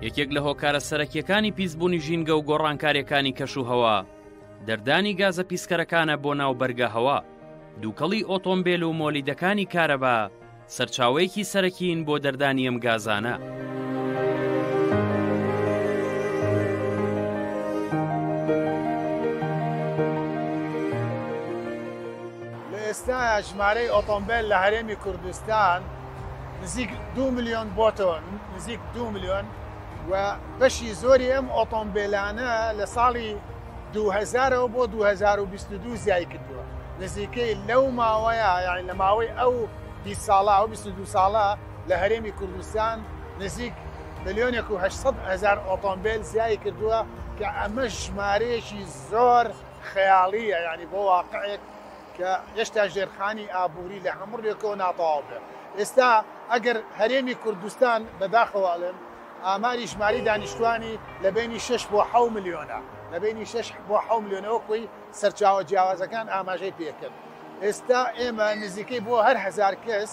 یەکێک لە هۆکارە سەرەکیەکانی پیسبوونی ژینگە و گۆڕانکاریەکانی کەش و هەوا دەردانی گازە پیسکەرەکانە بۆ ناو بەرگە هەوا. دووکەڵی ئۆتۆمبێل و مۆلیدەکانی کارەبا سەرچاوەیەکی سەرەکیین بۆ دەردانی ئەم گازانە. لە ئێستایا ژمارەی ئۆتۆمبێل لە هەرێمی کوردستان نزیک دوو ملیۆن بۆتەوە، نزیک دوو ملیۆن و بەشی زۆری ئەم ئۆتۆمبێلانە لە ساڵی 2000 ەوە بۆ 2022 زیای کردووە. نزیکەی لەو ماوەیە یانی لە ماوەی ئەو 20 ساڵە ئەو 22 ساڵە لە هەرێمی کوردستان نزیک ملیۆنێک و 800 هەزار ئۆتۆمبێل زیای کردووە کە ئەمە ژمارەیەکی زۆر خەیاڵییە یانی بۆ واقعێک کە هێشتا ژێرخانی ئابووری لە هەموو ڕوێکەوە ناتەواو بێ. ئێستا ئەگەر هەرێمی کوردستان بەداخەوە ئەڵێم ئاماری ژماری دانیشتوانی لە بەینی شەش بۆ حەو ملیۆنە، لە بەینی شەش بۆ حەو ملیۆنە وەک خۆی سەرچاوە جیاوازەکان ئاماژەی پێکرد. ئێستا ئێمە نزیکەی بۆ هەر هەزار کەس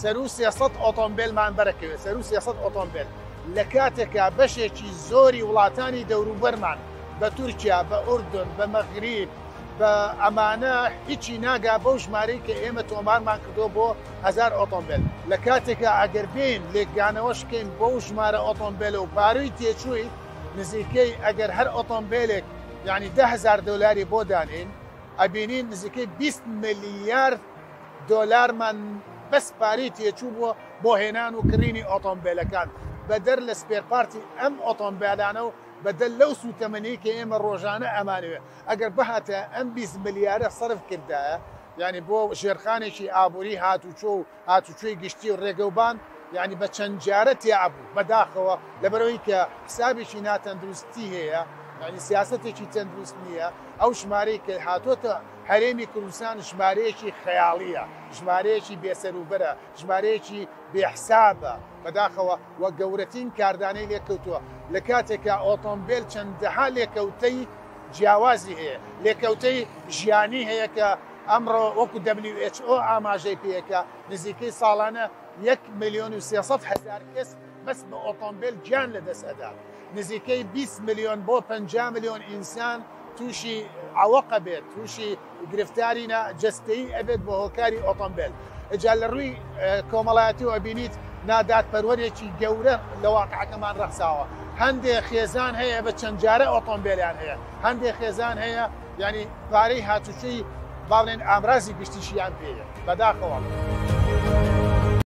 سەروو 300 ئۆتۆمبێلمان بەرەکەوێت، سەروو 300 ئۆتۆمبێل، لە کاتێکا بەشێکی زۆری وڵاتانی دەوروبەرمان بە تورکیا، بە ئوردن، بە مەغریب، بە ئەمانە هیچی ناگا بەو ژمارەی کە ئێمە تۆمارمان کردووە بۆ هەزار ئۆتۆمبێل، لە کاتێکا ئەگەر بێین لێکدانەوەش بکەین بەو ژمارە ئۆتۆمبێلە و پارووی تێچووی نزیکەی ئەگەر هەر ئۆتۆمبێلێک یانی 10,000 دۆلاری بۆ دانێین ئەبینین نزیکەی 20 ملیار دۆلارمان بەس پارەی تێچوو بووە بۆ هێنان و کڕینی ئۆتۆمبێلەکان بەدەر لە spare part ی ئەم ئۆتۆمبێلانە و بەدەر لەو سووتەمەنیی کە ئێمە ڕۆژانە ئەمانەوێ ئەگەر بهاتایە ئەم 20 ملیارە سەرف کردایە یانی بۆ ژێرخانێکی ئابووری هاتوچۆ و هاتوچۆی گشتی و ڕێگەوبان یانی بە چەند جارە تیا ئەبوو بەداخەوە لەبەرئەوەی کە حسابێکی ناتەندروستی هەیە یانی سیاسەتێکی تەندروست نییە ئەو ژمارەی کە هاتۆتە هەرێمی کوردستان ژمارەیەکی خەیاڵییە ژمارەیەکی بێسەروبەرە ژمارەیەکی بێ حسابە بەداخەوە و گەورەترین کاردانەی لێکەوتووە لە کاتێکا ئۆتۆمبێل چەندەها لێکەوتەی جیاوازی هەیە لێکەوتەی ژیانی هەیە کە ئەمڕۆ وەکو WHO ئاماژەی پێکا نزیکەی ساڵانە یەک ملیۆن و 300 هەزار کەس بەس بە ئۆتۆمبێل گیان لەدەست ئەدات نزیکەی 20 ملیۆن بۆ 50 ملیۆن ئینسان تووشی عەوەق ئەبێت تووشی گرفتاری نا جەستەیی ئەبێت بە هۆکاری ئۆتۆمبێل ئجا لە ڕووی کۆمەڵایەتیەوە ئەبینیت نادادپەروەرێکی گەورە لە واقعەکەمان ڕەخساوە هەندێ خێزان هەیە بە چەند جارە ئۆتۆمبێلیان هەیە هەندێ خێزان هەیە یعنی پارەی هاتوچۆی با بڵێن ئامرازی گشتیشیان پێیە بەداخەوە.